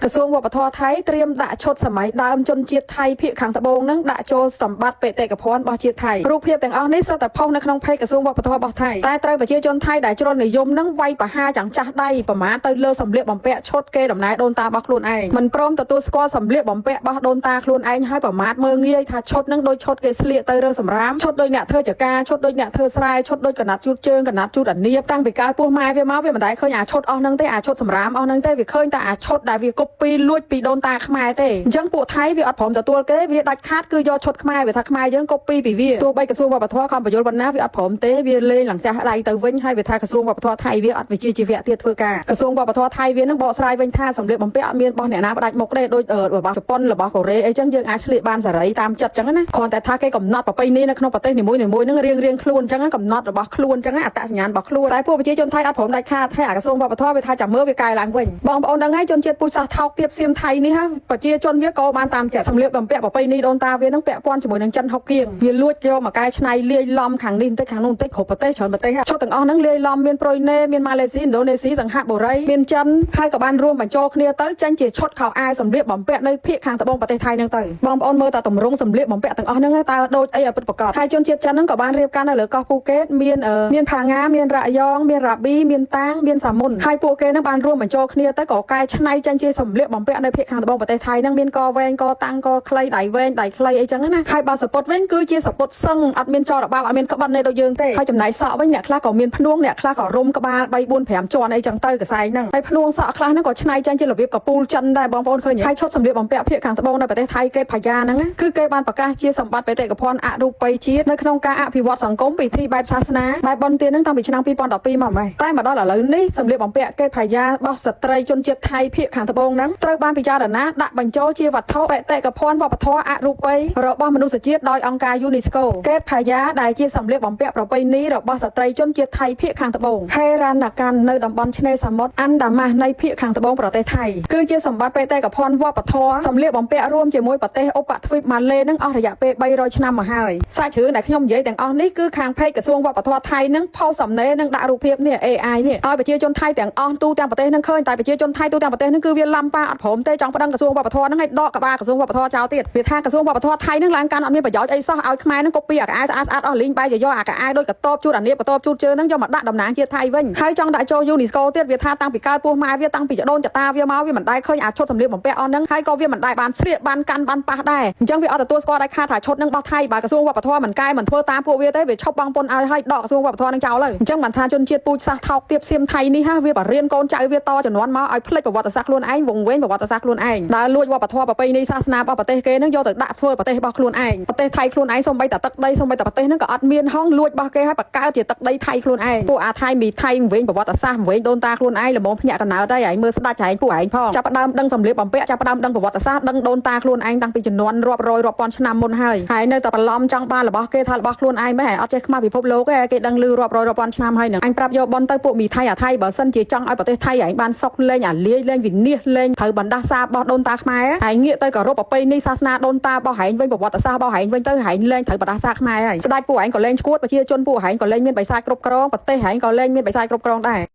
ក្រសួងវប្បធម៌ថៃត្រៀមដាក់ឈុតសម័យដើមជនជាតិថៃភាគខាងត្បូងនឹងដាក់ចូលសម្បត្តិបេតិកភណ្ឌរបស់ជាតិថៃរូបភាពទាំងអស់នេះសុទ្ធតែផុសនៅក្នុង page ក្រសួងវប្បធម៌របស់ថៃតែត្រូវប្រជាជនថៃដែលជ្រុលនិយមនឹងវាយប្រហារយ៉ាងចាស់ដៃប្រមាថទៅលើសម្លៀកបំពាក់ឈុតគេដំណែដូនតារបស់ខ្លួនឯងមិនព្រមទទួលស្គាល់សម្លៀកបំពាក់របស់ដូនតាខ្លួនឯងហើយប្រមាថមើលងាយថាឈុតនឹងដូចឈុតគេស្លៀកទៅរើសម្រាមឈុតដូចអ្នកធ្វើចការឈុតដូចអ្នកធ្វើស្រែឈុតដូចកណាត់ជូតជើងកណាត់ជូតអានៀបតាំងពីកើតពោះម៉ែវាមកវាមិនដែលឃើញអាឈុតអស់ហ្នឹងទេអាឈុតសម្រាមអស់ហ្នឹងទេវាឃើញតែអាឈុតដែលវាកូពីលួចពីដូនតាខ្មែរទេអញ្ចឹងពួកថៃវាអត់ព្រមទទួលគេវាដាច់ខាតគឺយកឈុតខ្មែរវាថាខ្មែរយើងកូពីពីវាទោះបីក្រសួងវប្បធម៌ខំបញ្យល់បណ្ណាវាអត់ព្រមទេវាលេងឡើងផ្ទះដៃទៅវិញហើយវាថាក្រសួងវប្បធម៌ថៃវាអត់វិជ្ជាជីវៈទៀតធ្វើការក្រសួងវប្បធម៌ថៃវានឹងបកស្រាយវិញថាសម្លៀកបំពាក់អត់មានរបស់អ្នកណាផ្ដាច់មុខទេដូចរបស់ជប៉ុនរបស់កូរ៉េអីចឹងយើងអាចស្លៀកបានសេរីតាមចិត្តចឹងណាគ្រាន់តែថាគេកំណត់ប្រពៃណីនៅក្នុងប្រទេសនីមួយៗនឹងរៀងរៀងខ្លួនចឹងកំណត់របស់ខ្លួនចឹងអត្តសញ្ញាណរបស់ខ្លួនតែពួកប្រជាជនថៃអត់ព្រមដាច់ខាតហើយអាក្រសួងវប្បធម៌វាថាចាំមើលវាកែឡើងវិញបងប្អូនដឹងហើយជនជាតិពូជសាសន៍ថោកទាបសៀមថៃនេះហាប្រជាជនវាក៏បានតាមចិត្តសម្លៀកបំពាក់ប្រពៃណីដូនតាវានឹងពាក់ព័ន្ធជាមួយនឹងចិនហុកគៀងវាលួចយកមកកែច្នៃលាយឡំខាងនេះបន្តិចខាងនោះបន្តិចគ្រប់ប្រទេសច្រើនប្រទេសឈុតទាំងអស់ហ្នឹងលាយឡំមានប្រុយណេមានម៉ាឡេស៊ីឥណ្ឌូនេស៊ីសិង្ហបុរីមានចិនហើយក៏បានរួមបញ្ចូលគ្នាទៅចេញជាឈុតខោអាវសម្លៀកបំពាក់នៅភាគខាងត្បូងប្រទេសថៃហ្នឹងទៅបងប្អូនមើលតែទម្រង់សម្លៀកបំពាក់ទាំងអស់ហ្នឹងតើដូចអីឲ្យពិតប្រាកដហើយជនជាតិចិនហ្នឹងក៏បានរៀបការនៅលើកោះភូកេតមានមានផាងាមានរ៉ាយ៉ងមានរ៉ាប៊ីមានតាងមានសាមុនហើយពួកគេហ្នឹងបានរួមបញ្ចូលគ្នាទៅក៏កែច្នៃចេញជាសម្លៀកបំពាក់នៅភាគខាងត្បូងប្រទេសថៃហ្នឹងមានកវែងកតាំងកខ្លីដៃវែងដៃខ្លីអីចឹងណាហើយបើសពុតវិញគឺជាសពុតសឹងអត់មានចរបោកអត់មានក្បិនទេដូចយើងទេហើយចំណែកសក់វិញអ្នកខ្លះក៏មានភ្នួងអ្នកខ្លះក៏រុំក្បាល3 4 5ជាន់អីចឹងទៅកសែងហ្នឹងហើយភ្នួងសក់ខ្លះហ្នឹងក៏ច្នៃចេញជារបៀបកពូលចិនដែរបងប្អូនឃើញហើយឈុតសម្លៀកបំពាក់ភាគខាងត្បូងនៅប្រទេសថៃគេផាយាហ្នឹងគឺគេបានប្រកាសជាសម្បត្តិបេតិកភណ្ឌអរូបីជាតិនៅក្នុងការអភិវឌ្ឍសង្គមពិធីបែបសាសនាបែបបុណ្យទានហ្នឹងតាំងពីឆ្នាំ2012មកម្លេះតែមកដល់ឥឡូវនេះសម្លៀកបំពាក់គេផាយារបស់ស្ត្រីជនជាតិថៃភាគខាងត្បូងហ្នឹងត្រូវបានពិចារណាដាក់បញ្ចូលជាវត្ថុបេតិកភណ្ឌវប្បធម៌អរូបីរបស់មនុស្សជាតិដោយអង្គការ UNESCO កេតផាយាដែលជាសម្លៀកបំពាក់ប្រពៃណីរបស់ស្ត្រីជនជាតិថៃភាគខាងត្បូងហេរ៉ាណាកាន់នៅតំបន់ឆ្នេរសមុទ្រអាន់ដាម៉ាស់នៃភាគខាងត្បូងប្រទេសថៃគឺជាសម្បត្តិបេតិកភណ្ឌវប្បធម៌សម្លៀកបំពាក់រួមជាមួយប្រទេសឧបទ្វីបម៉ាឡេនឹងអស់រយៈពេល300ឆ្នាំមកហើយសាច់រឿងដែលខ្ញុំនិយាយទាំងអស់នេះគឺខាង page ក្រសួងវប្បធម៌ថៃនឹងផុសសំណេរនឹងដាក់រូបភាពនេះ AI នេះឲ្យប្រជាជនថៃទាំងអស់ទូទាំងប្រទេសនឹងឃើញតែប្រជាជនថៃទូទាំងប្រទេសនឹងគឺវាឡំប៉ាអត់ព្រមទេចង់ប្តឹងក្រសួងវប្បធម៌នឹងឲ្យដកក្បាលក្រសួងវប្បធម៌ចោលទៀតវាថាក្រសួងវប្បធម៌ថៃនឹងឡើងកាន់អត់មានប្រយោជន៍អីសោះឲ្យខ្មែរនឹងកូពីអាកអាវស្អាតស្អាតអស់លីងបែរជាយកអាកអាវដូចកតបជូតអានៀបកតបជូតជើងនឹងយកមកដាក់តំណាងជាតិថៃវិញហើយចង់ដាក់ចូល UNESCO ទៀតវាថាតាំងពីកើតពោះម៉ែវាតាំងពីចដូនចតាវាមកវាមិនដែលឃើញអាឈុតសម្លៀកបំពាក់អស់ហ្នឹងហើយក៏វាមិនដែលបានស្លៀកបានកាន់បានប៉ះដែរអញ្ចឹងវាអត់ទទួលស្គាល់ដាច់ខាតថាឈុតហ្នឹងរបស់ថៃបើក្រសួងវប្បធម៌មិនកែមិនធ្វើតាមពួកវាទេវាឈប់បង់ពន្ធឲ្យហើយដកក្រសួងវប្បធម៌នឹងចោលហើយអញ្ចឹងបានថាជនជាតិពូជសាសន៍ថោកទាបសៀមថៃនេះហាវាបរៀនកូនចៅវាតជំនាន់មកឲ្យភ្លេចប្រវត្តិសាស្ត្រខ្លួនឯងវង្វេងប្រវត្តិសាស្ត្រខ្លួនឯងដើរលួចវប្បធម៌ប្រពៃណីសាសនារបស់ប្រទេសគេហ្នឹងយកទៅដាក់ធ្វើប្រទេសរបស់ខ្លួនឯងប្រទេសថៃខ្លួនឯងសូម្បីតែទឹកដីសូម្បីតែប្រទេសហ្នឹងក៏អត់មានហងលួចរបស់គេឲ្យបង្កើតជាទឹកដីថៃខ្លួនឯងពួកអាថៃមីថៃវង្វេងប្រវត្តិសាស្ត្រវង្វេងដូនតាខ្លួនឯងល្មមភ្ញាក់កណើតហើយឯងមើលស្ដាច់ឯងពួកឯងផងចាប់ផ្ដើមដឹងសម្លៀកបំពាក់ចាប់ផ្ដើមដឹងប្រវត្តិសាស្ត្រដឹងដូនតាខ្លួនឯងតាំងពីជំនាន់រាប់រយរាប់ពាន់ឆ្នាំមុនហើយហើយនៅតែបន្លំចង់បានរបស់គេថារបស់ខ្លួនឯងមែនអត់ចេះខ្មាស់ពិភពលោកទេគេដឹងលឺរាប់រយរាប់ពាន់ឆ្នាំហើយនឹងអញប្រាប់យកបនទៅពួកមីថៃអាថៃបើសិនជាចង់ឲ្យប្រទេសថៃឯងបានសុខលេងអាលាយលេងវិនិច្ឆ័យលេងត្រូវបណ្ដាសារបស់ដូនតាខ្មែរហើយងាកទៅគោរពប្រពៃណីសាសនាដូនតារបស់ឯងវិញប្រវត្តិសាស្ត្ររបស់ឯងវិញទៅឯងលេងត្រូវបណ្ដាសាខ្មែរហើយស្ដេចពួកឯងក៏លេងឈួតប្រជាជនពួកឯងក៏លេងមានបិសាចគ្រប់គ្រងប្រទេសឯងក៏លេងមានបិសាចគ្រប់គ្រងដែរ។